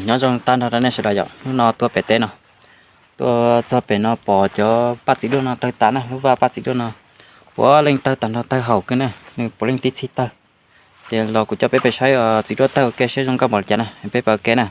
Nyob zoo tag nrho rau nej sawv daws yom, hnub no tuaj pem teb no, tuaj txog pem no pom cov paj txiv duaj no tawg tas na, lub vaj paj txiv duaj no puav leej tawg tag nrho tawg haum kawg na, nws puav leej tib txhij tawg. Ces los kuv coj peb pem saib txiv duaj tawg ua ke seb zoo nkauj npaum li cas na, peb pais ua ke na.